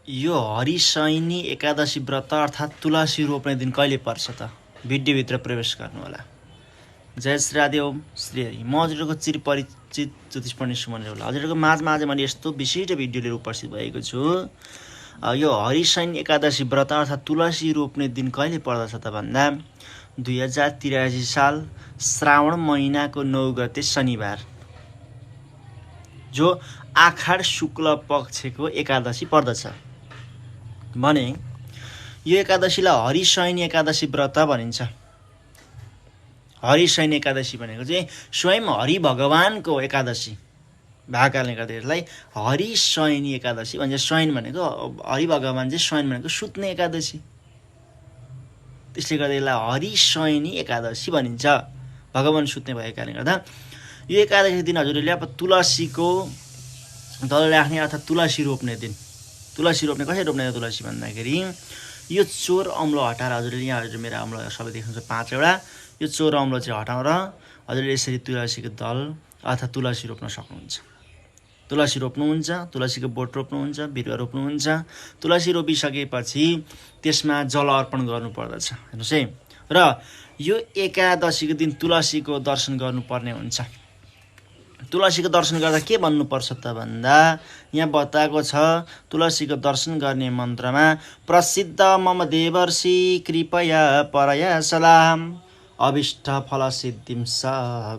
यो हरिशयनी एकादशी व्रत अर्थात् तुलसी रोप्ने दिन कहिले पर्छ त? भिडियोभित्र प्रवेश गर्नुहोला। जय श्री आदि ओम श्री हरि। म हजुरहरूको चिरपरिचित ज्योतिष पण्डित सुमन रेउला। हजुरहरूको माझमा आज मैले यस्तो विशिष्ट भिडियो लिएर उपस्थित भएको छु। यो हरिशयनी एकादशी व्रत अर्थात् तुलसी रोप्ने दिन कहिले पर्दछ त भन्दा 2083 साल श्रावण महिनाको 9 गते शनिबार, जो आषाढ शुक्ल पक्षको एकादशी पर्दछ। भने यो एकादशीलाई हरिशयनी एकादशी व्रत भनिन्छ। हरिशयनी एकादशी भनेको चाहिँ स्वयं हरि भगवानको एकादशी भएको कारणले गर्दा यसलाई हरिशयनी एकादशी भन्छ। शयन भनेको हरि भगवान चाहिँ शयन भनेको सुत्ने एकादशी, त्यसले गर्दा यसलाई हरिशयनी एकादशी भनिन्छ। भगवान सुत्ने भएको कारणले गर्दा यो एकादशी दिन हजुरले अब तुलसीको दल राख्ने अर्थात् तुलसी रोप्ने दिन। तुलसी रोप्ने कसरी रोप्ने तुलसी भन्दाखेरि यो चोर अम्लो हटाएर हजुरले यहाँ हजुर मेरो अम्लो सबै देख्नुहुन्छ 5वटा। यो चोर अम्लो चाहिँ हटाएर हजुरले यसरी तुलसीको दल अर्थात् तुलसी रोप्न सक्नुहुन्छ। तुलसी रोप्नुहुन्छ, तुलसीको बोट रोप्नुहुन्छ, बिरुवा रोप्नुहुन्छ। तुलसी रोपिसकेपछि त्यसमा जल अर्पण गर्नुपर्दछ। हेर्नुहोस् है। र यो एकादशीको दिन तुलसीको दर्शन गर्नुपर्ने हुन्छ। तुलसीको दर्शन गर्दा के भन्नुपर्छ त भन्दा यहाँ बताएको छ, तुलसीको दर्शन गर्ने मन्त्रमा प्रसिद्ध मम देवर्षि कृपया परया सलाम अभिष्ट फल सिद्धिम स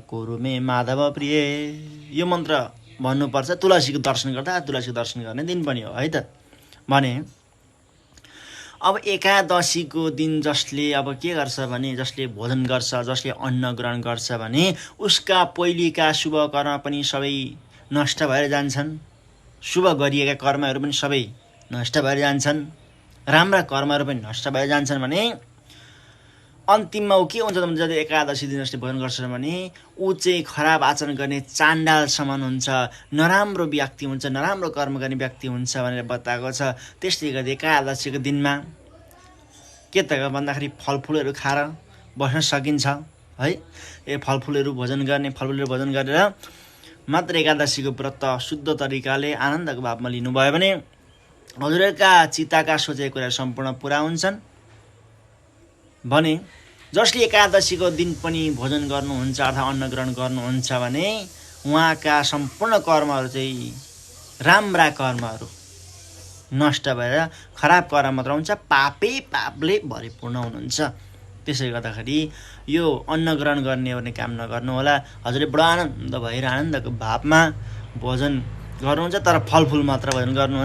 कुरु मे माधव प्रिय। यो मन्त्र भन्नुपर्छ तुलसीको दर्शन गर्दा। तुलसीको दर्शन गर्ने दिन पनि हो है त। भने अब एकादशीको दिन जसले अब के गर्छ भने जसले भोजन गर्छ, जसले अन्न ग्रहण गर्छ भने उसका पहिलेका शुभ कर्म पनि सबै नष्ट भएर जान्छन्। शुभ गरिएका कर्महरू पनि सबै नष्ट भएर जान्छन्। राम्रा कर्महरू पनि नष्ट भएर जान्छन्। भने अन्तिममा ऊ के हुन्छ त जब एकादशी दिन जसले भोजन गर्छ भने ऊ चाहिँ खराब आचरण गर्ने चाण्डाल समान हुन्छ, नराम्रो व्यक्ति हुन्छ, नराम्रो कर्म गर्ने व्यक्ति हुन्छ भनेर बताएको छ। त्यसले गर्दा एकादशीको दिनमा के त भन्दाखेरि फलफुलहरू खाएर बस्न सकिन्छ है। फलफुलहरू भोजन गर्ने, फलफुलहरू भोजन गरेर मात्र एकादशीको व्रत शुद्ध तरिकाले आनन्दको भावमा लिनुभयो भने हजुरहरूका चिताका सोचेका कुरा सम्पूर्ण पुरा हुन्छन्। भने जसले एकादशीको दिन पनि भोजन गर्नुहुन्छ अथवा अन्न ग्रहण गर्नुहुन्छ भने उहाँका सम्पूर्ण कर्महरू चाहिँ राम्रा कर्महरू नष्ट भएर खराब कर्म मात्र हुन्छ। पापले भरिपूर्ण हुनुहुन्छ। त्यसैले गर्दाखेरि यो अन्न ग्रहण गर्ने काम नगर्नुहोला। हजुरले बडो आनन्द भएर आनन्दको भावमा भोजन गर्नुहुन्छ, तर फलफुल मात्र भोजन गर्नु।